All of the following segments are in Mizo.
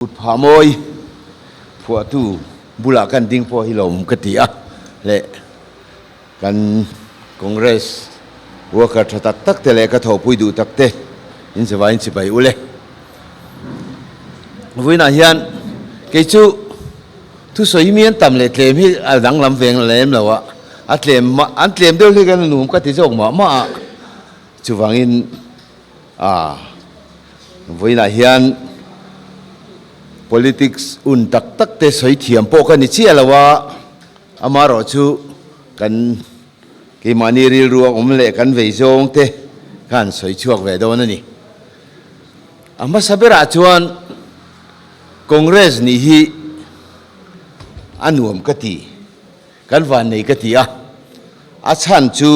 Kut phah mawi phuahtu bulah kan ding pawh hi lawm ka ti a, leh kan Congress worker tha tak tak te leh ka thawhpui duh tak te in chawaiin chibai ule. Vawiinah hian kei chu thusawi mi an tam leh tlem hi a danglam veng lem lo a, a tlem mah an tlem deuh hlek a nuam ka ti zawk mah mah a, chuvangin A, vawiinah hian politics un tak tak te sawi thiam pawh ka ni chiah lo a, amaherawh chu kan keimahni rilru a awm leh kan vei zawng te khan sawi chhuak ve dawn a ni. A hmasa berah chuan Congress nih hi a nuam ka ti. Kan vannei ka ti a, a chhan chu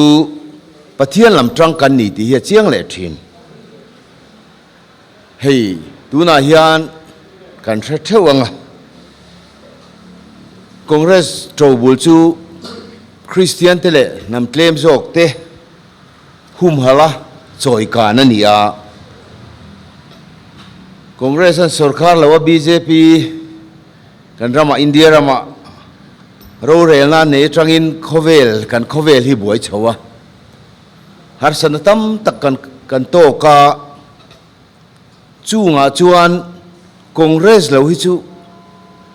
Pathian lam tang kan ni tih hi a chiang leh thin. Hei tunah hian kan hre theuh ang a, Congress ṭobul chu Kristian te leh hnam tlem zawk te humhalh a chawikan a ni a, Congress an sorkar lo a bjp, Kan ramah India ramah rorelna nei atangin khawvel kan khawvel hi buai chho a, harsatna tam tak kan kan tawk a, chungah chuan Congress lo hi chu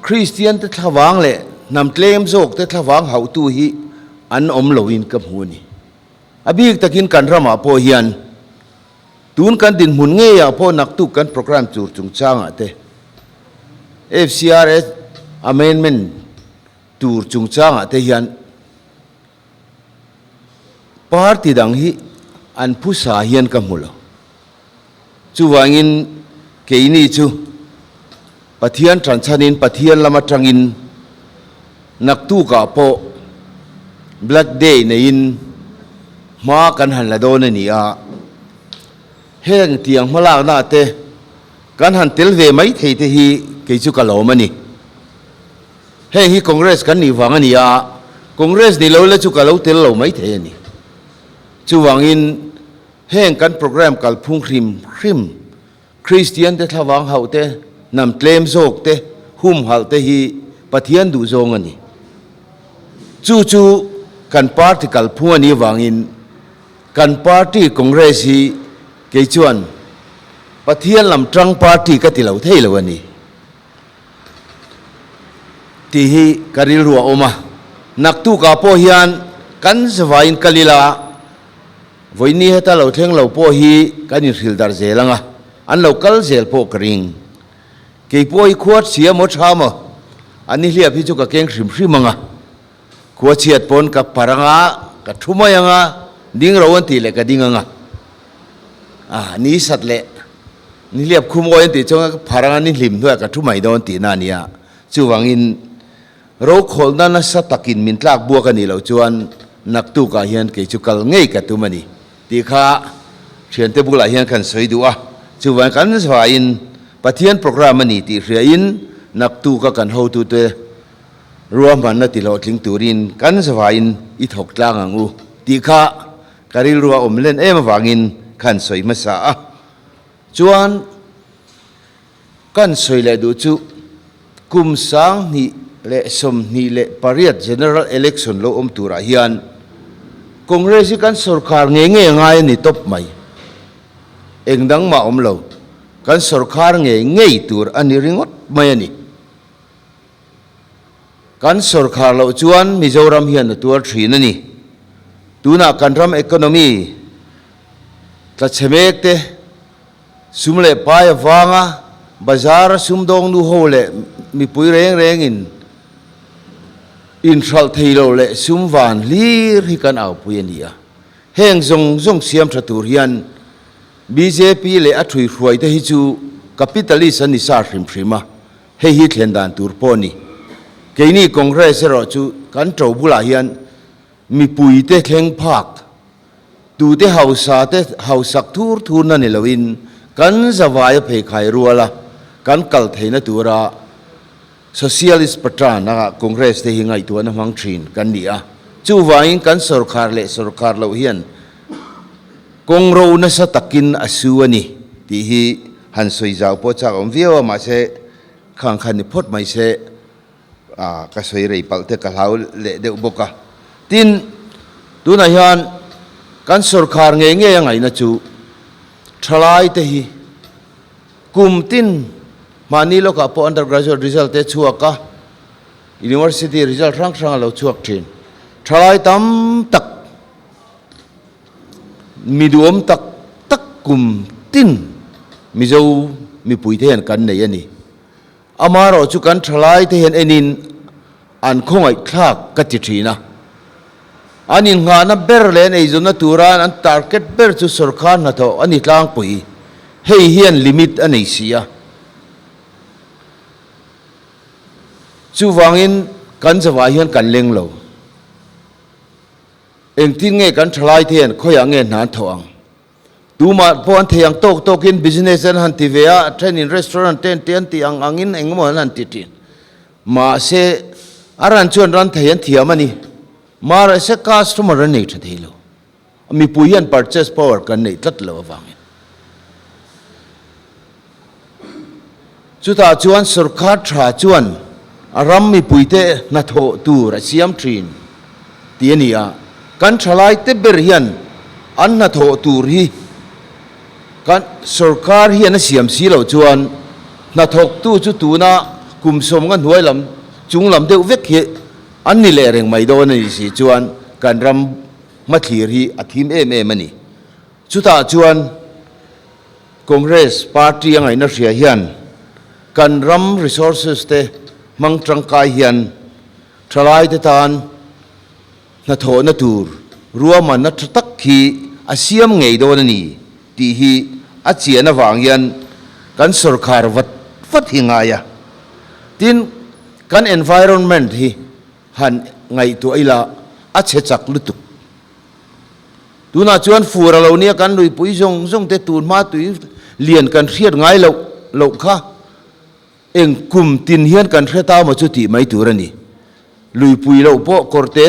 Kristian te thlavang leh hnam tlem zawk te thlavang hauhtu hi an awm loin ka hmu a ni. A bik takin kan ramah pawh hian tun kan dinhmun ngeiah pawh naktuk kan programme tur chungchangah te, FCRS Amendment tur chungchangah te hian party dang hi an phusa hian ka hmu lo. Chuvangin keini chu Pathian tanchhanin Pathian lam atangin naktukah pawh Black Day neiin hma kan han la dawn a ni a. Heng tiang hmalakna te kan han tel ve mai thei te hi kei chu ka lawm a ni. Heng hi Congress kan nih vang a ni a, Congress ni lo la chu ka lo tel lo mai thei a ni. Chuvangin heng kan programme kalphung hrim hrim, Kristian te thlavang hauh te, hnam tlem zawk te, humhalh te hi Pathian duh zawng a ni. Chu chu kan party kalphung a nih vangin Kan party Congress hi kei chuan Pathian lam tang party ka ti lo thei lo a ni tih hi ka rilru a awm a. Naktukah pawh hian kan zavaiin kal ila, vawiini heta lo thleng lo pawh hi kan inhrilh darh zel ang a, an lo kal zel pawh ka ring. Kei pawh hi khua chhia maw tha maw, an ni hliap hi chu ka keng hrim hrim ang a. Khua chhiat pawn ka par anga, ka thu mai anga, ding ro an tih leh ka ding anga. Ah, ni sat leh ni hliap khum awi an tih chuan ka phar anga ni hlim hnuaiah ka thu mai dawn tihna a nia. Chuvangin rokhawlhna nasa takin min tlak buak a nih loh chuan naktukah hian kei chu kal ngei ka tum a ni tih kha thiante bulah hian kan sawi duh a. Chuvangin kan zvain Pathian programme a ni tih hriain naktuka kan hotute Ruahmanna tihlawhtling turin kan zavaiin i thawk tlang ang u tih kha ka rilru a awm len em avangin khan sawi hmasa a. Chuan kan sawi leh duh chu kum 2028 General Election lo awm turah hian Congress hi kan sorkar ngei ngei a ngai a ni tawp mai. Eng dang mah awm lo, kan sorkar ngei ngei tur a ni ringawt mai a ni. Kan sorkhar loh chuan Mizoram hian a tuar thin a ni. Tunah kan ram economy tla chhe mek te, sum leh pai avanga bazar a sumdawng nu ho leh mipui reng rengin inhralh thei lo leh sum van hlir hi kan aupui a ni a. Heng zawng zawng siam tha tur hian bjp leh a thuihruai te hi chu capitalist an ni sa hrim hrim a. Hei hi thlen dan tur pawh a ni. Keini Congress erawh chu kan to bulah hian mipuite thleng phak, tute hausa te hausak thur thurna ni loin kan zavaia pheikhai ruala kan kal theihna tura Socialist Pattern a Congress te hi ngaihtuahna hmang thin kan ni a. Chuvangin kan sorkar leh sorkar loh hian kawng ro nasa takin a su a ni tih hi han sawi zau pawh chak awm viau a, mahse. Khang khan ni phawt mai se, ka sawi rei palh te ka hlau leh deuh bawk a. Tin, tunah hian kan sawrkhar ngei ngei a ngaihna chu thalai te hi kum tin mahni lawkah pawh undergraduate result te chhuak a, university result hrang hrang a lo chhuak thin. Thalai tam tak, mi duhawm tak tak kum tin Mizo mipuite hian kan nei a ni. Amaherawh chu kan thalaite hian enin an khawngaihthlak ka ti thin a. An innghahna ber leh an eizawnna tura an target ber chu sawrkar hnathawh a ni tlangpui. Hei hian limit a nei si a. Chuvangin kan zavah hian kan leng lo. Engtin nge kan thalaite hian khawiah nge hna an thawh ang? Tumah pawh an thei ang tawk tawkin business an han ti ve a, a thenin restaurant te an ti an tih ang angin engemaw an han ti thin. Mahse, a ran chuan ran thei an thiam a ni. Mahse, customer an nei tha thei lo. Mipui hian purchase power kan neih tlat lo avangin. Chutah chuan sawrkar tha chuan a ram mipuite hnathawh tur a siam thin tih a ni a, kan thalaite ber hian an hnathawh tur hi kan sawrkar hian a siam si loh chuan hnathawktu chu tuna kum sawmnga hnuai lam chung lam deuh vek hi an ni leh reng mai dawn a ni si chuan kan ram hmathlir hi a thim em em a ni. Chutah chuan Congress party a ngaihna hria hian kan ram resources te hmang tangkai hian thalaite tan hnathawhna tur ruahmanna tha tak hi a siam ngei dawn a ni tih hi a chian avang hian kan sawrkhar vat vat hi ngai a. Tin, kan environment hi han ngaihtuah ila a chhe chak lutuk. Tunah chuan fur a lo nia kan luipui zawng zawng te tun hma tui lian kan hriat ngai loh loh kha eng kum tin hian kan hre ta maw chu tih mai tur a ni. Luipui loh pawh kawr te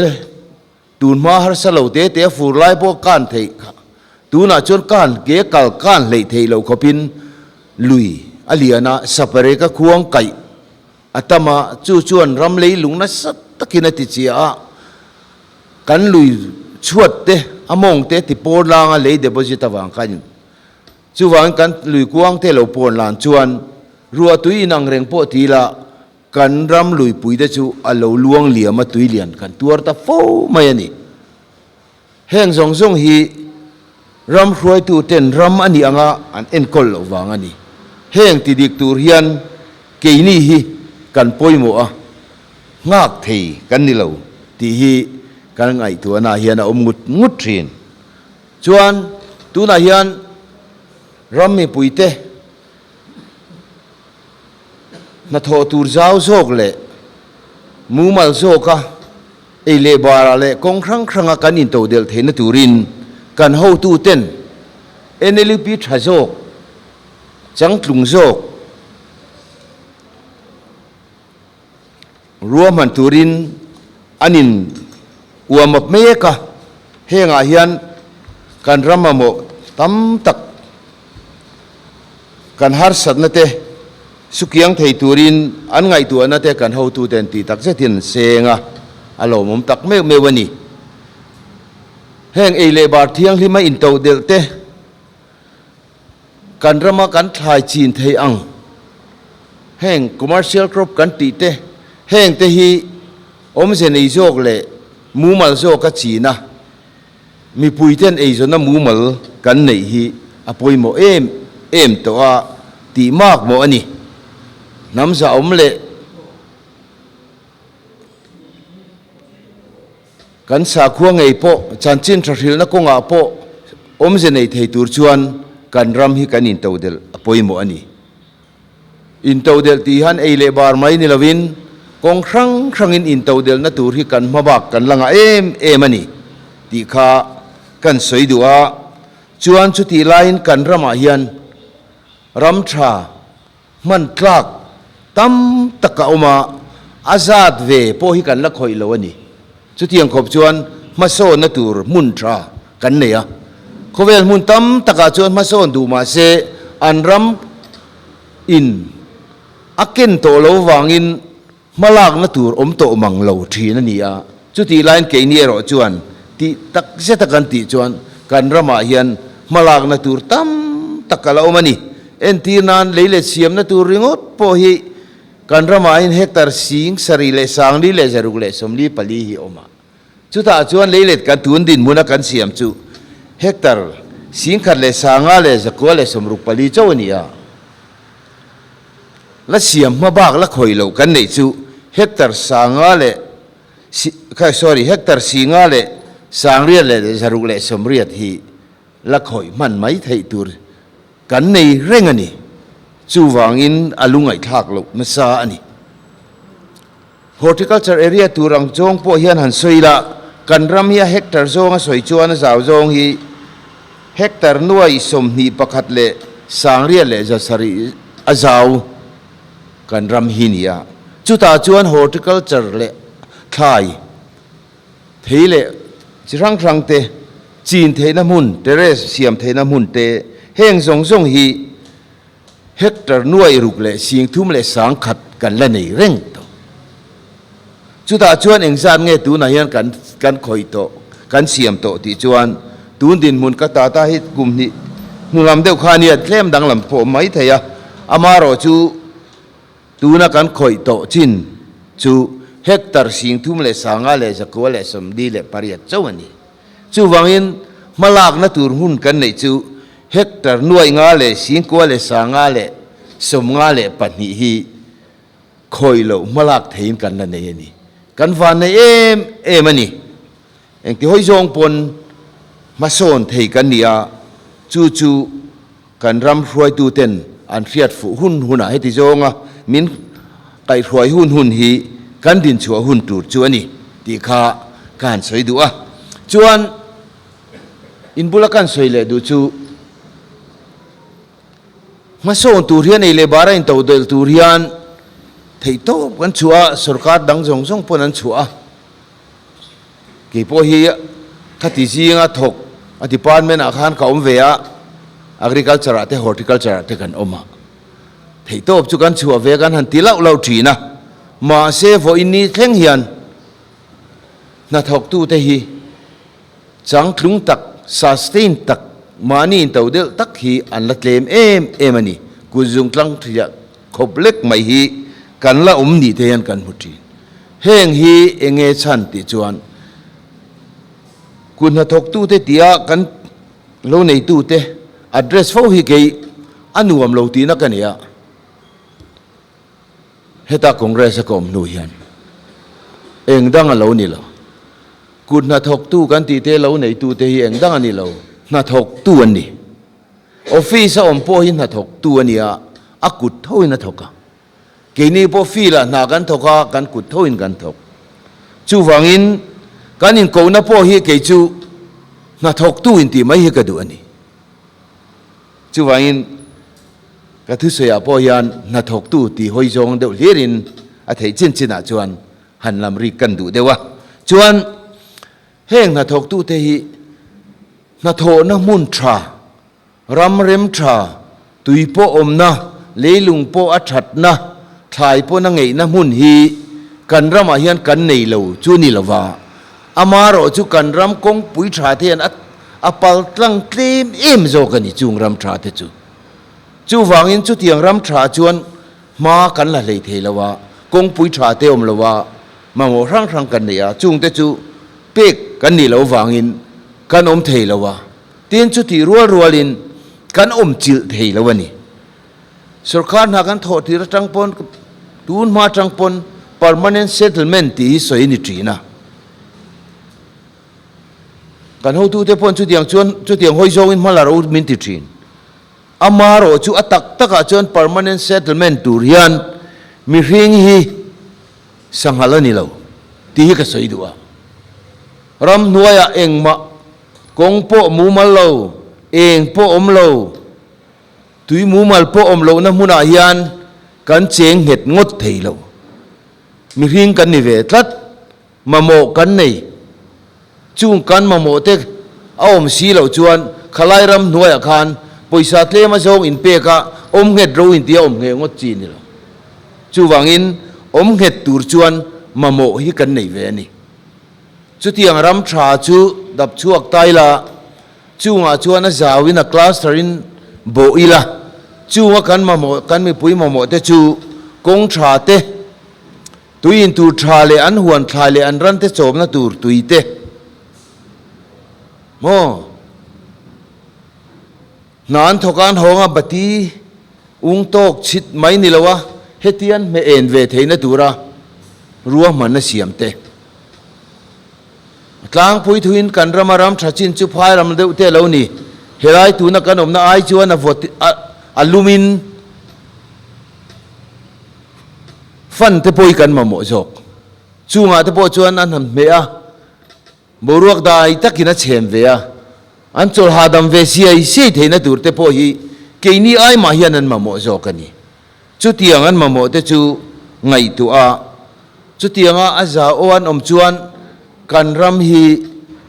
tun hma harsa lo te te a fur lai pawh kan theih kha tunah chuan kan ke kal kan hleih theih loh khawpin lui a lian a sapareka khuang kaih a tam a, chu chuan ram leilung nasa takin a ti chiah a. Kan lui chhuat te, a mawng te ti pawn langa lei deposit avang khan in chuvangin kan lui kuang te lo pawn lan chuan ruah tui inang reng pawh ti ila kan ram luipui te chu a lo luang liam a tui lian kan tuar ta fo mai a ni. Heng zawng zawng hi ram hruaitu ten ram a nih anga an enkawl loh vang a ni. Heng ti dik tur hian keini hi kan pawimawh a. Nghak thei kan ni lo tih hi kan ngaihtuahna hian a awm ngut ngut thin. Chuan tunah hian ram mipuite hnathawh tur zau zawk leh mumal zawka ei leh barah leh kawng hrang hranga kan intodelh theihna turin kan hotuten NLUP tha zawk, changtlung zawk, Ruahman turin an in uam up mek a, hengah hian kan ram mamawh tam tak kan harsatna te sukiang thei turin an ngaihtuahna te kan hotute an tih tak zetin an seng a, a lawmawm tak meuh meuh a ni. Heng ei leh bar thianghlima intodelh te, Kan rama kan thlai chin thei ang heng commercial crop kan tih te, heng te hi awmze nei zawk leh mumal zawk a chin a, mipui ten eizawnna mumal kan neih hi a pawimawh em em tawh a tih mak mawh a ni. Hnam zahawm leh. Kan sakhua ngei pawh chanchin tha hrilhna kawngah pawh awmze nei thei tur chuan kan ram hi kan intodelh a pawimawh a ni. Intodelh tih hian ei leh bar mai ni lovin kawng hrang hrangin intodelhna tur hi kan hmabak kan la ngah em em a ni tih kha kan sawi duh a. Chuan chutih laiin kan ramah hian ram tha Hman tlak tam tak a awm a, a zat ve pawh hi kan la khawih lo a ni. Chutiang khawp chuan hmasawnna tur hmun tha kan nei a. Khawvel hmun tam takah chuan hmasawn duh mah se an ram in a ken tawh lo vangin hmalakna tur awm tawh mang lo thin a ni a. Chutih laiin keini erawh chuan tih tak zeta kan tih chuan kan ramah hian hmalakna tur tam tak a la awm a ni. Entir nan lei let siamna tur ringawt pawh hi kan ramah hian hectare sing sarih leh sangli leh zaruk leh 44 hi a awm a. Chutah chuan leilet kan tun dinhmuna kan siam chu hectare 10,000 leh 500 leh 964 chauh a ni a. La siam hma bak la khawih loh kan neih chu hectare 500 leh sorry hectare 500 leh 800 leh 680 hi la khawih hman mai theih tur kan nei reng a ni. Chuvangin a lungaihthlak loh nasa a ni. Horticulture area tur ang zawng pawh hian han sawi ila, kan ram hi a hectare zawng a sawi chuan a zau zawng hi hectare nuai 21 leh 800 leh 700 a zau kan ram hi ni a. Chutah chuan horticulture leh thlai thei leh chi hrang hrang te, chin theihna hmun, terrace siam theihna hmun te, heng zawng zawng hi Hectare nuai ruk leh 30,000 leh 1000 kan la nei reng tawh. Chutah chuan engzat nge tunah hian kan kan khawih tawh, kan siam tawh tih chuan tun dinhmun ka ta ta hi kum hnih hnu lam deuh kha nia tlem danglam pawh mai thei a, amaherawh chu tuna kan khawih tawh chin chu hectare 30,000 leh 500 leh 948 leh chauh a ni. Chuvangin hmalakna tur hun kan neih chu hectare 500 leh 9,000 leh 552 hi khawi loh hmalak theiin kan la nei a ni. Kan van nei em em a ni. Engti hawi zawng pawn hmasawn thei kan ni a, chu chu kan ram hruaituten an hriat fuh hun hunah heti zawnga min kaihhruai hun hun hi kan dinchhuah hun tur chu a ni tih kha ka han sawi duh a. Chuan in bula kan sawi leh duh chu hmasawn tur hian ei leh bara intodelh tur hian theihtawp kan chhuah a, sorkar dang zawng zawng pawn an chhuah a. Keipawh hi khati zinga thawk a department ah khan ka awm ve a, agriculture ah te horticulture ah te kan awm a, theihtawp chu kan chhuah ve kan han ti lauh lauh thin a, mahse vawiin ni thleng hian hnathawk tute hi changtlung tak, sustain tak, mahni into deuh tak hi an la tlem em em a ni, kut zung tlang thliah khawp lek mai hi kan la awm ni te hian kan hmu thin. Heng hi eng nge chhan tih chuan kut hnathawktute tia kan lo neitute address fo hi kei a nuam lo tihna ka nei a. Heta Congress a ka awm hnu hian eng dang a lo ni lo. Kut hnathawktu kan tihte lo neitute hi eng dang a ni lo, hnathawktu an ni. Office a awm pawh hi hnathawktu a ni a, a kut thoin a thawk a. Keini pawh field ah hna kan thawk a, kan kut thoin kan thawk. Chuvangin kan inkohna pawh hi kei chu hnathawktu intih mai hi ka duh a ni. Chuvangin ka thusawiah pawh hian hnathawktu tih hawi zawng deuh hlirin a theih chin chinah chuan han lam rik kan duh deuh a. Chuan heng hnathawktute hi hnathawhna hmun tha, ram rem tha, tui pawh awmna, leilung pawh a thatna, thlai pawhna ngeihna hmun hi kan ramah hian kan nei lo chu ni lova, amaherawh chu kan ram kawngpui tha te hian a A pal tlang tlem em zawk a ni chung ram tha te chu. Chuvangin chutiang ram tha chuan hma kan la hlei thei lo a, kawngpui tha te awm lo a, mamawh hrang hrang kan nei a, chung te chu pek kan nih loh vangin kan awm thei lo a, tin chutih rual rualin kan awm chilh thei lo a ni. Sorkar hna kan thawh tir atang pawn tun hma atang pawn permanent settlement tih hi sawi a ni thin a. Kan hotute pawhin chutiang chuan chutiang hawi zawngin hma la ro min ti thin. Amaherawh chu a tak takah chuan permanent settlement tur hian mihring hi sanghal a ni lo tih hi ka sawi duh a. Ramhnuaiah engmah kawng pawh mumal lo, eng pawh awm lo, tui mumal pawh awm lohna hmunah hian kan cheng nghet ngawt thei lo. Mihring kan ni ve tlat. Mamawh kan nei. Chung kan mamawh te a awm si loh chuan khalai ram hnuaiah khan pawisa tlem a zawng inpek a, awm nghet ro intia awm ngheh ngawt chi ni lo. Chuvangin awm nghet tur chuan mamawh hi kan nei ve a ni. Chutiang ram tha chu dap chhuak ta ila, chungah chuan a zauin a cluster in bawh ila, chunga kan mamawh kan mipui mamawh te chu kawng tha te, tui in tur tha leh an huan thlai leh an ran te chawmna tur tui te maw? Hna an thawk a, an hawng a, bati ung tawk chhit mai ni lo a, heti an hmeh en ve theihna tura ruahmanna siam te. A tlangpui thuin kan rama ram tha chin chu phai ram deuh te a lo ni. Helai tuna kan awmna ai chuan a vawt a lumin fan te pawh hi kan mamawh zawk. Chungah te pawh chuan an han hmeh a. Boruak dai takin a chhem ve a, an chawlh hahdam ve siai siai theihna tur te pawh hi keini ai mah hian an mamawh zawk a ni. Chutiang an mamawh te chu ngaihtuah a, chutianga a za aw an awm chuan kan ram hi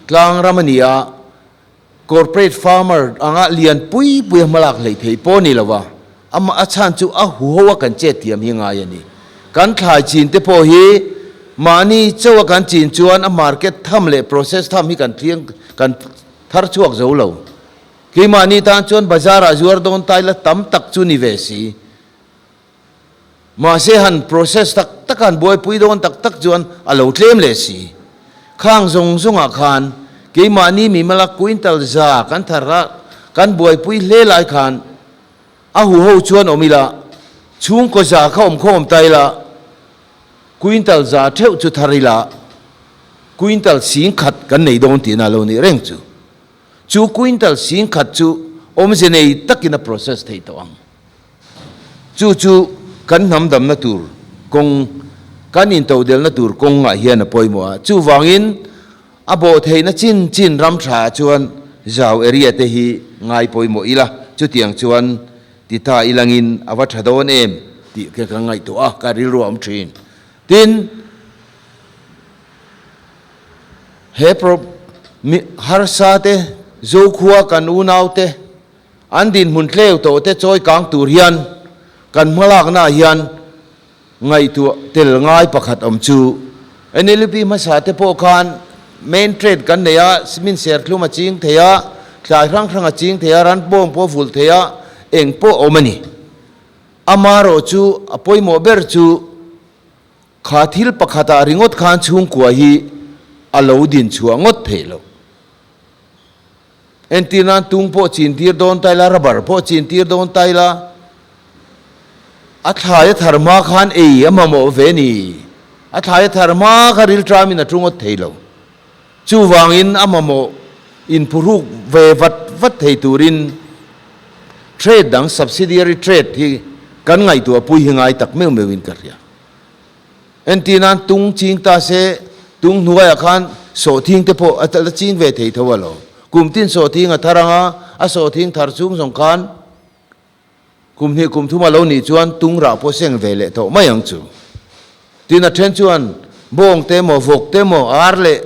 tlang ram a ni a, Corporate farmer anga lian pui pui a hmalak hleih theih pawh a ni lo a, amah a chhan chu a huho a kan chet thiam hi ngai a ni. Kan thlai chin te pawh hi mahni chauh a kan chin chuan a market tham leh process tham hi kan thliang kan thar chhuak zo lo. Keimahni tan chuan bazar ah zuar dawn tai la tam tak chu ni ve si. Mahse han process tak tak han buaipui dawn tak tak chuan a lo tlem leh si. Khang zawng zawngah khan keimahni mimala quintal za kan thar a, kan buaipui hle lai khan a huho chuan awm ila, chhungkaw za kha awm khawm ta ila, quintal za theuh chu thar ila, quintal singkhat kan nei dawn tihna a lo nih reng chu. Chu quintal singkhat chu awmze nei takin a process thei tawh ang. Chu chu kan hnam damna tur kawng, kan intodelna tur kawngah hian a pawimawh a. Chuvangin a bawh theihna chin chin ram thaah chuan zau area te hi ngai pawimawh ila, chutiang chuan ti ta ilangin a va tha dawn em tih ka ka ngaihtuah a, ka rilru a awm thin. Tin, he pro mi harsa te, Zokhua kan unau te, An dinhmun tleu tawh te chawi kang tur hian kan hmalaknaah hian ngaihtuah tel ngai pakhat awm chu. NLUP hmasa te pawh khan main trade kan nei a, cement serthlum a ching thei a, thlai hrang hrang a ching thei a, ran bawng pawh a vulh thei a, eng pawh a awm a ni. Amaherawh chu a pawimawh ber chu kha thil pakhatah ringawt khan chhungkua hi a lo dinchhuah ngawt theih loh. Entir nan tung pawh chin tir dawn ta ila, rubber pawh chin tir dawn ta ila, a thlai a thar hma khan ei a mamawh ve ni. A thlai a thar hma kha rilṭamin a ṭu ngawt thei lo. Chuvangin a mamawh inphuhruk ve vat vat thei turin trade dang, subsidiary trade hi kan ngaihtuah pui hi ngai tak meuh meuhin ka hria. Entir nan tung ching ta se, tung hnuaiah khan sawhthing te pawh a la ching ve thei tho alo. Kum tin sawhthing a thar ang a, a sawhthing thar chung zawng khan kum hnih kum thum a lo nih chuan tung rah pawh seng ve leh tawh mai ang chu. Tin a then chuan bawng te emaw vawk te emaw ar leh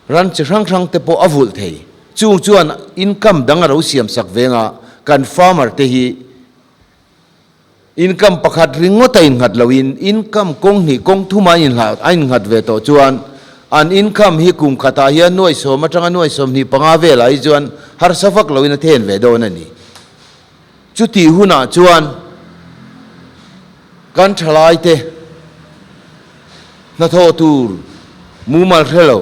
ran chi hrang hrang te pawh a vulh thei. Chung chuan income dang a lo siam sak veng a, kan farmer te hi Income pakhat ringawt a innghat loin income kawng hnih kawng thum a inhlah a innghat ve tawh chuan an income hi kum khatah hian nuai sawm atanga nuai 25 velah hi chuan harsa vak loin a then ve dawn a ni. Chutih hunah chuan kan thalaite hnathawh tur mumal hre lo.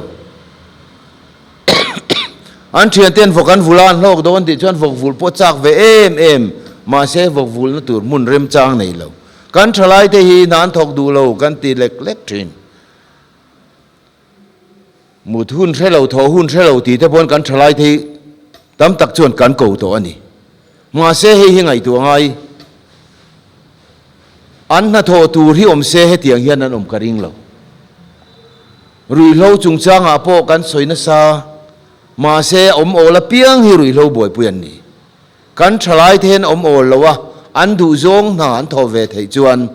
An thianten vawk an vulh a, an hlawk dawn tih chuan vawk vulh pawh chak ve em em, mahse vawk vulhna tur hmun remchang nei lo. Kan thalaite hi hna an thawk duh lo kan ti lek lek thin. Mut hun hre lo, thawh hun hre lo tih te pawn kan thalaite hi tam tak chuan kan ko tawh a ni. Mahse hei hi ngaihtuah ngai, an hnathawh tur hi awm se hetiang hian an awm ka ring lo. Ruihhlo chungchangah pawh kan sawi nasa, mahse awm awl apiang hi ruihhlo buaipui an ni. Kan thalai te hian awm awl lo a, an duhzawng hna an thawh ve theih chuan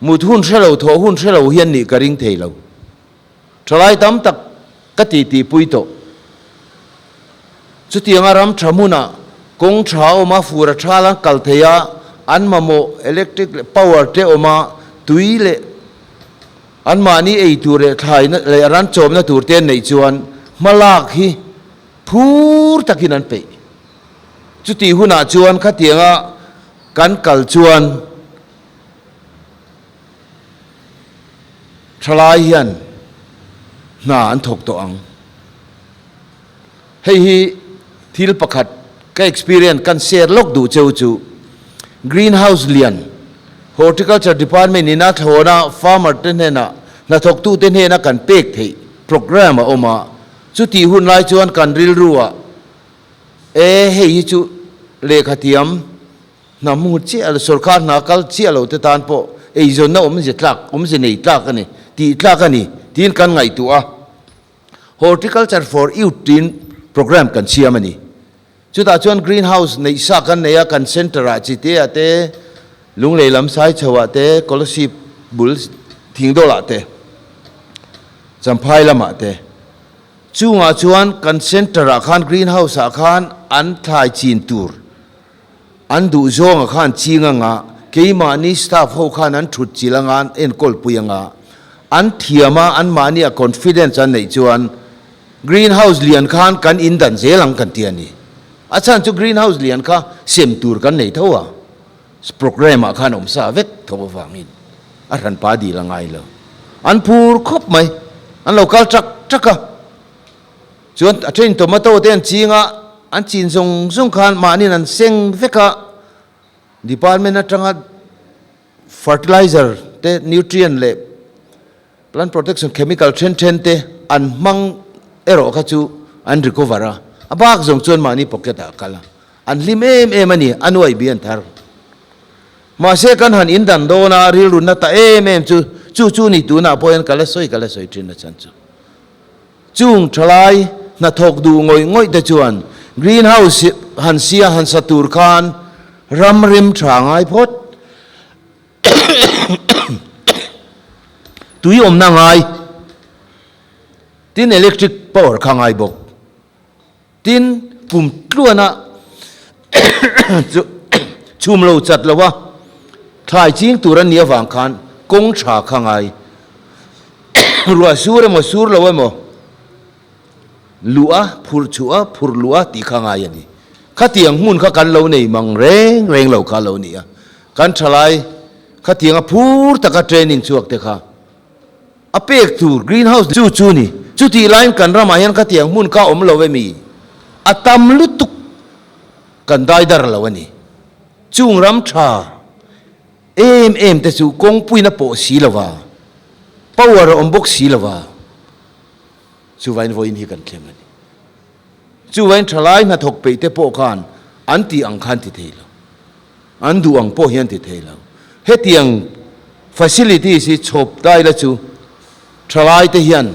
mut hun hre lo, thawh hun hre lo hian nih ka ring thei lo. Thalai tam tak ka titi pui tawh. Chutianga ram tha hmunah kawng tha awm a, fur a thal an kal thei a, an mamawh electric leh power te awm a, tui leh anmahni ei tur leh thlaina leh ran chawmna tur te an neih chuan hmalak hi phur takin an peih. Chutih hunah chuan khatianga kan kal chuan thalai hian hna an thawk tawh ang. Hei hi thil pakhat ka experience kan share lawk duh cheu chu Green House lian Horticulture Department in a thlawna farmer te hnena hnathawktu te hnena kan pek theih programme a awm a, chutih hun lai chuan kan rilru ah e hei hi chu lehkha thiam hna hmu chiah lo sorkar hna kal chiah lo te tan pawh eizawnna awmze tlak awmze nei tlak a ni tih tlak a ni tiin kan ngaihtuah a. Horticulture for Youth tiin programme kan siam a ni. Chutah chuan green house neih sa kan nei a, kan centre ah Chitea te, Lunglei lam Saichho ah te, Kolasib bul Thingdawl ah te, Champhai lamah te. Chungah chuan kan centre ah khan green house ah khan an thlai chin tur an duh zawnga khan ching anga, keimahni staff ho khan an thut chilh anga, an enkawl pui anga, an thiam a, anmahni a confidence an neih chuan green house lian khan kan in dan zel ang kan ti a ni. A chhan chu green house lian kha sem tur kan nei tho a, programme ah khan awm sa vek tho avangin a hranpa dil a ngai lo. An phur khawp mai, an lo kal ṭak ṭak a. Chuan a then tomato te an ching a, an chin zawng zawng khan mahniin an seng vek a, department atanga fertilizer te nutrient leh plant protection chemical then then te an hmang erawh kha chu an recover a, a bak zawng chuan mahni pocket ah a kal a, an hlim em em a ni, a nuai bi an thar. Mahse kan han indan dawn a, rilru na ta em em chu chu chu ni tunah pawh hian ka la sawi ka la sawi thin a chhan chu. Chung thalai hnathawk duh ngawih ngawih te chuan green house han sia han sa tur khan ram rem tha ngai phawt. Tui awmna ngai tin electric power kha ngai bawk. Tin, kum tluana chhum lo chat lo a, thlai ching tur a nih avang khan kawng tha kha ngai. Ruah sur emaw sur lo emaw luh a, phurh chhuh a, phurh luh a tih kha ngai a ni. Khatiang hmun kha kan lo nei mang reng reng lo kha lo ni a. Kan thalai khatianga phur taka training chhuak te kha. A pek tur green house chu chu ni. Chutih laiin kan ramah hian khatiang hmun kha awm lo emi? A tam lutuk kan daidar lo a ni. Chung ram tha em em te chu kawngpuina pawh si lo va, power a awm bawk si lo va, chuvain vawiin hi kan thleng a ni. Chuvain thalai hnathawk peih te pawh khan an tih ang khan ti thei lo. An duh ang pawh hian ti thei lo. Hetiang facilities hi chhawp dai la chu thalai te hian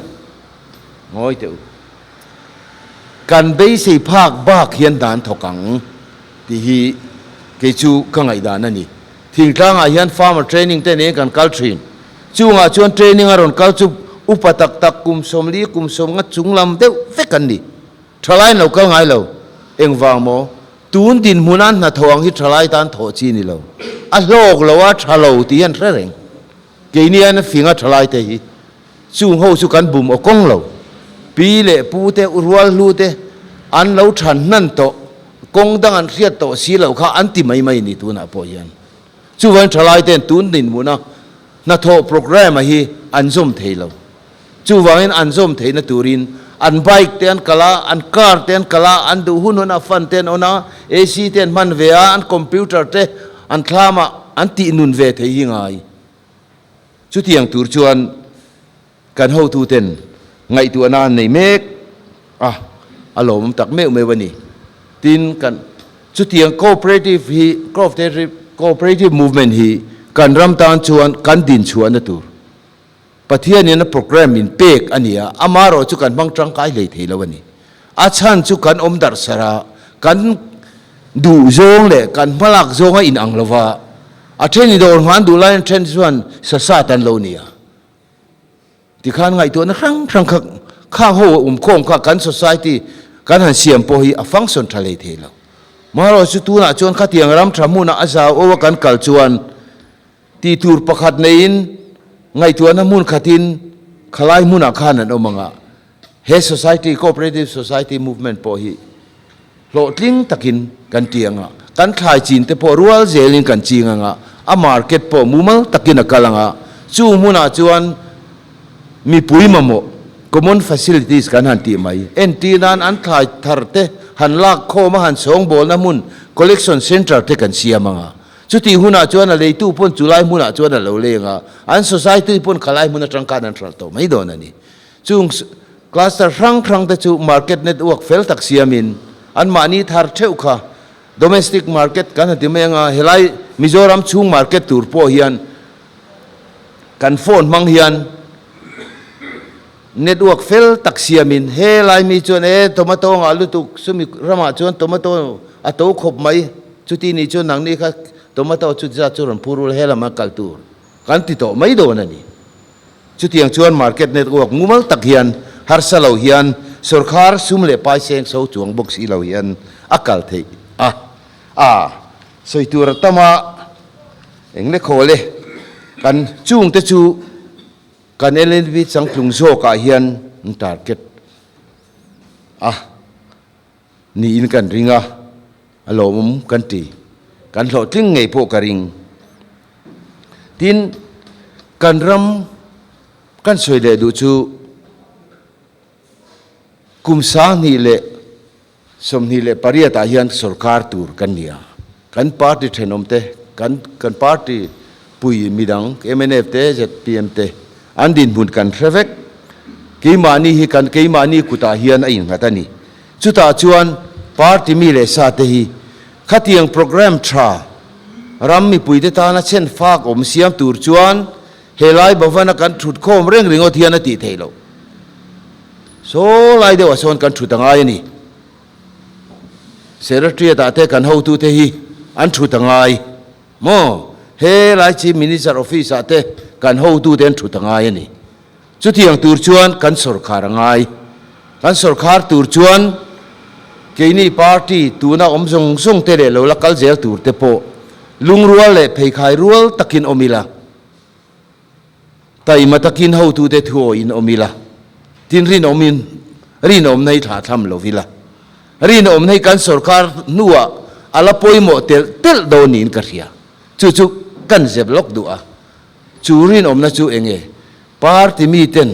ngawi teh u. Kan beisei phak bak hian dan thawk ang tih hi kei chu ka ngaihdan a ni. Thingtlangah hian farmer training te nen kan kal thin. Chungah chuan training a rawn kal chu upa tak tak kum 40 kum 50 chunglam deuh vek an ni. Thalai an lo kal ngai lo. Engvang maw? Tun dinhmuna hnathawh ang hi thalai tan thawh chi ni lo. A hlawk lo a, tha lo tih hi an hre reng. Keini aiin a fing a thalai te hi. Chung ho chu kan bum aw kawng lo. Pi leh pu te, rual hlu te an lo than hnan tawh, kawng dang an hriat tawh si loh kha an ti mai mai ni tunah pawh hian. Chuvangin thalai ten tun dinhmuna hnathawh programme a hi an zawm thei lo. Chuvangin an zawm theihna turin an bike te an kal a, an car te an kal a, an duh hun hun a fan te an on a, AC te an hman ve a, an computer te an thlam a, an tih nun ve thei hi ngai. Chutiang tur chuan kan hotuten ngaihtuahna an nei mek a, a lawmawm tak meuh meuh a ni. Tin, kan chutiang cooperative hi, cooperative movement hi kan ram tan chuan kan dinchhuahna tur. Pathianin a programme min pek a ni a, amaherawh chu kan hmang tangkai hlei thei lo a ni. A chhan chu kan awm darh sarh a, kan duh zawng leh kan hmalak zawng a inang lo va, a then i dawr hman duh laiin a then chuan sa sat an lo ni a. Tikhan ngaihtuahna hrang hrang kha khang ho a awmkhawm kha kan society kan han siam pawh hi a function tha hlei thei lo. Marawh chu tunah chuan khatiang ram tha hmunah a zau o a kan kal chuan tih tur pakhat neiin ngaihtuahna hmun khatin khalai hmunah khan an awm ang a. He society, cooperative society movement pawh hi hlawhtling takin kan ti ang a, kan thlai chin te pawh rual zelin kan ching ang a, a market pawh mumal takin a kal ang a, chu hmunah chuan mipui mamawh, common facilities kan han tih mai, entir nan an thlai thar te han lak khawm a han sawngbawlna hmun, collection centre te kan siam ang a, chutih hunah chuan a leitu pawn chulai hmunah chuan a lo leng a, an society pawn khalai hmun atang khan an hralh tawh mai dawn a ni. Chung cluster hrang hrang te chu market network fel tak siamin anmahni thar theuh kha domestic market kan han ti mai anga helai Mizoram chhung market tur pawh hian kan phone hmang hian network fel tak siamin helai mi chuan e tomato ngah lutuk chumi ramah chuan tomato a to khawp mai chuti nih chuan nangni kha tomato chu zat chu rawn phur ula helam a kal tur kan ti tawh mai dawn a ni. Chutiang chuan market network mumal tak hian harsa lo hian sawrkhar sum leh pai seng so chuang bawk si lo hian a kal theih a. A sawi tur a tam a, eng le khawl e, kan chungte chu kan LNB changtlung zawkah hian an target a niin kan ring a, a lawmawm kan ti. Kan hlawhtling ngei pawh ka ring. Tin, kan ram kan sawi leh duh chu kum 2028 ah hian sorkar tur kan ni a. Kan party thenawm te, kan kan party pui midang mnf te, zpm te an dinhmun kan hre vek. Keimahni hi kan keimahni kutah hian a innghat a ni. Chutah chuan party mi leh sa te hi khatiang programme tha ram mipuite tana chhen fak awm siam tur chuan helai Bhavan-a kan thut khawm reng ringawt hian a tih theih loh. Saw lai deuhah sawn kan thut a ngai a ni. Secretariat-ah te kan hotute hi an thut a ngai maw? Helai Chief Minister Office-ah te kan hotute an thut a ngai a ni. Chutiang tur chuan kan sawrkhar a ngai. Kan sawrkhar tur chuan keini party tuna awm zawng zawng te leh lo la kal zel tur te pawh lungrual leh pheikhai rual takin awm ila, taima takin hotute thuawiin awm ila, tin rinawmin rinawmna hi thlah tham lo ila. Rinawmna hi kan sawrkhar hnuah a la pawimawh telh telh dawn niin ka hria. Chu chu kan zep lawk duh a. Chu rinawmna chu eng nge? Party miten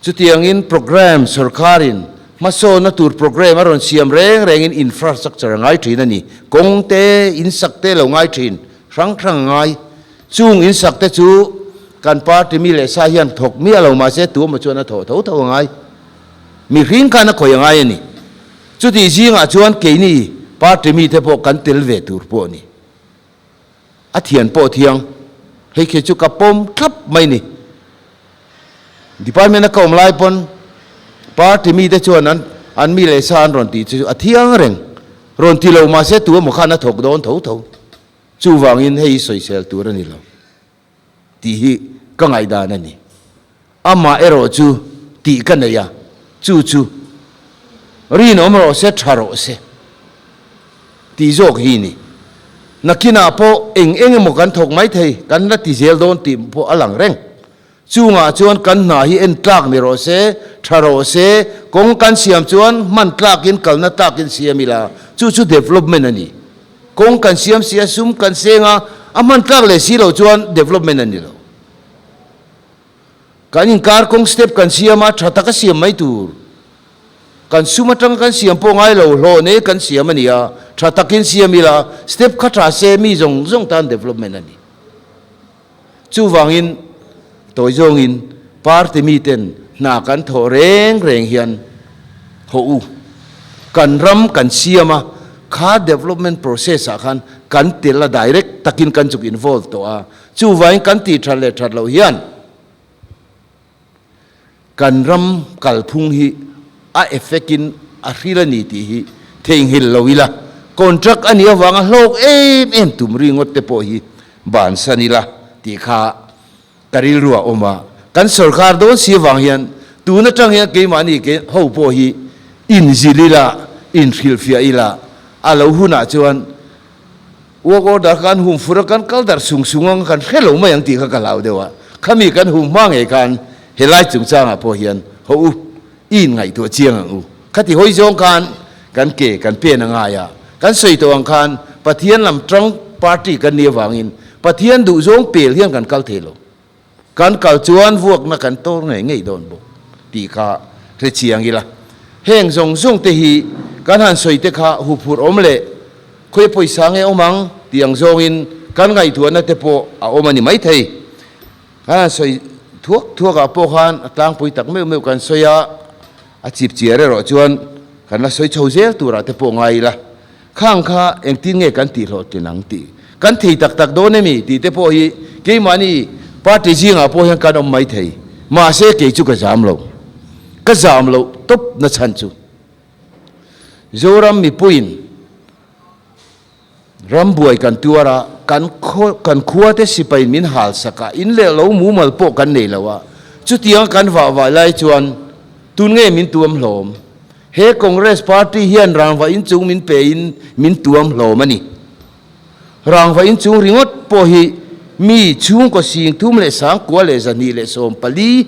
chutiangin programme sorkarin hmasawnna tur programme a rawn siam reng rengin infrastructure a ngai thin a ni. Kawng te, insak te lo ngai thin, hrang hrang a ngai. Chung insak te chu kan party mi leh sa hian thawk miah lo mahse tu emaw chuan a thawh tho tho a ngai. Mihring khan a khawih a ngai a ni. Chutih zingah chuan keini party mite pawh kan tel ve tur pawh a ni. A thian pawh thiang. Hei khi chu ka pawm thlap mai ni. Department a ka awm lai pawn party mite chuan an an mi leh sa an rawn tih chu a thiang reng. Rawn ti lo mahse tu emaw khan a thawk dawn tho tho. Chuvangin hei hi sawisel tur a ni lo tih hi ka ngaihdan a ni. Amah erawh chu tih ka nei a, chu chu rinawm rawh se, tha rawh se tih zawk hi ni. Nakinah pawh eng eng emaw kan thawk mai thei, kan la ti zel dawn tih pawh a lang reng. Chungah chuan kan hna hi en tlak ni rawh se, tha rawh se, kawng kan siam chuan hman tlakin kalna tlakin siam ila, chu chu development a ni. Kawng kan siam si a, sum kan seng a, a hman tlak leh si loh chuan development a ni lo. Kan inkar kawng step kan siam a, tha taka siam mai tur. Kan sum atanga kan siam pawh ngai lo, hlawh nei kan siam a ni a, tha takin siam ila, step kha tha se mi zawng zawng tan development a ni. Chuvangin, tawi zawngin party miten hna kan thawh reng reng hian hawh u, kan ram kan siam a, kha development process ah khan kan tel a direct takin kan chuk involve tawh a, Chuvangin kan tih that leh that loh hian kan ram kalphung hi a effect in a hril a ni tih hi theihnghilh lo ila, contract a nih avanga hlawk em em tum ringawt te pawh hi bansan ila tih kha ka rilru a awm a. Kan sorkar dawn si avang hian tun atang hian keimahni ho pawh hi inzil ila, inhrilhfiah ila. A lo hunah chuan work order kha an hum fur a, kan kal darh sung sung ang kan hre lo mai ang tih kha ka hlau deuh a. Khami kan hum hma ngei khan helai chungchangah pawh hian haw u, i inngaihtuah chiang ang u. Khati hawi zawng khan kan ke kan pen a ngai a, kan sawi tawh ang khan Pathian lam tang party kan nih avangin Pathian duhzawng pel hian kan kal thei lo. Kan kal chuan vuakna kan tawr ngei ngei dawn bawk tih kha hre chiang ila. Heng zawng zawng te hi kan han sawi te kha huphurh awm leh khawi pawisa nge awm ang tih ang zawngin kan ngaihtuahna te pawh a awm a ni maithei. Kan han sawi thuak thuak ah pawh khan a tlangpui tak meuh meuh kan sawi a, a chip chiar erawh chuan kan la sawi chho zel turah te pawh ngai ila. Khang kha engtin nge kan tihhlawhtlin ang tih kan thei tak tak dawn emi tih te pawh hi keimahni party zingah pawh hian kan awm mai thei. Mahse kei chu ka zam lo. Ka zam loh tawp na chhan chu Zoram mipuiin rambuai kan tuar a, kan kan khua te sipain min hal sak a, in leh lo mumal pawh kan nei lo a, chutianga kan vah vah lai chuan tun nge min tuam hlawm? He Congress Party hian rangva inchung min pe in min tuam hlawm a ni. Rangva inchung ringawt pawh hi mi chhungkaw sing thum leh sangkua leh 214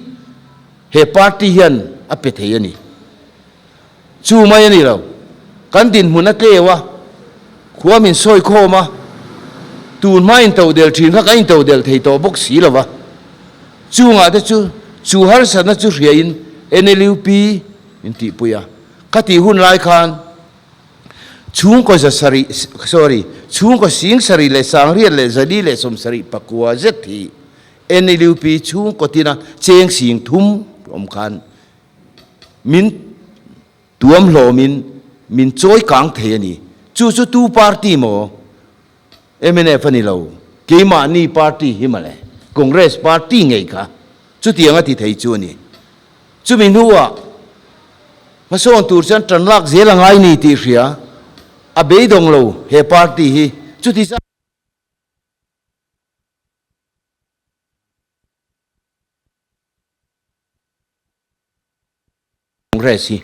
he party hian a pe thei a ni. Chu mai a ni lo. Kan dinhmun a tleu a, khua min sawi khawm a, tun hma intodel thin kha kan intodel thei tawh bawk si lo va. Chungah te chu chu harsatna chu hriain NLUP, Min tihpui a, ka tih hun lai khan chhungkaw za sarih, sorry, chhungkaw sing sarih leh sangriat leh zali leh sawmsarih pakua zet hi NLUP chhungkaw tina cheng sing thum awm khan min tuam hlawmin min chawi kang thei a ni. Chu chu tu party maw? Mnf a ni lo, keimahni party hi mawle, Congress party ngei kha chutiang a ti thei chu a ni. Chumi hnuah hmasawn tur chuan tan lak zel a ngai ni tih hria a beidawng lo he party hi chuti zat Congress hi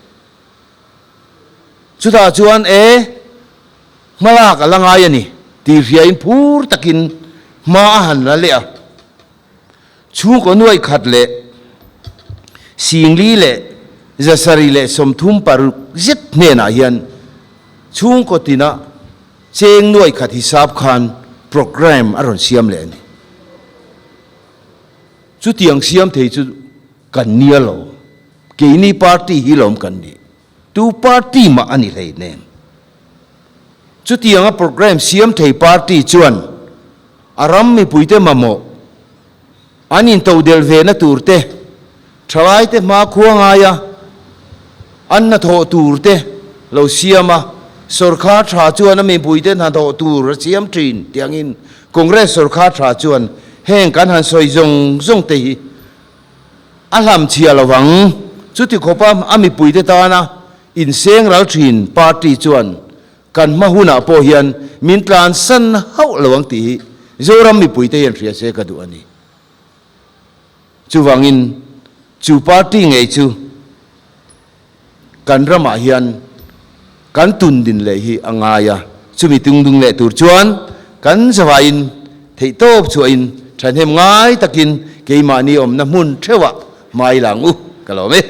chutah chuan e hmalak a la ngai a ni tih hriain phur takin hma a han la leh a. Chhungkaw nuaih khat leh singli leh zasarih leh 36 zet hnenah hian chhungkaw tina cheng nuaih khat hisap khan programme a rawn siam leh a ni. Chutiang siam thei chu kan nia lo, keini party hi lawm kan nih, tu party mah a ni hlei nen. Chutianga programme siam thei party chuan A ram mipuite mamawh an intodel vena tur te, thalaite hmakhua ngaia an hnathawh tur te lo siam a, sawrkhar tha chuan a mipuite hnathawh tur a siam thin tih angin Congress sawrkhar tha chuan heng kan han sawi zawng zawng te hi a hlamchhiah lo vang. Chuti khawpa a mipuite tana inseng ral thin party chuan Kan hma hunah pawh hian min tlansan hauh lo ang tih hi Zoram mipuite hian hria se ka duh a ni. Chuvangin chu party ngei chu kan ramah hian kan tun din leh hi a ngai a, chumi tungdung leh tur chuan kan zavaiin theihtawp chhuahin thahnem ngai takin keimahni awmna hmun theuhah hmai lang u ka lawm e.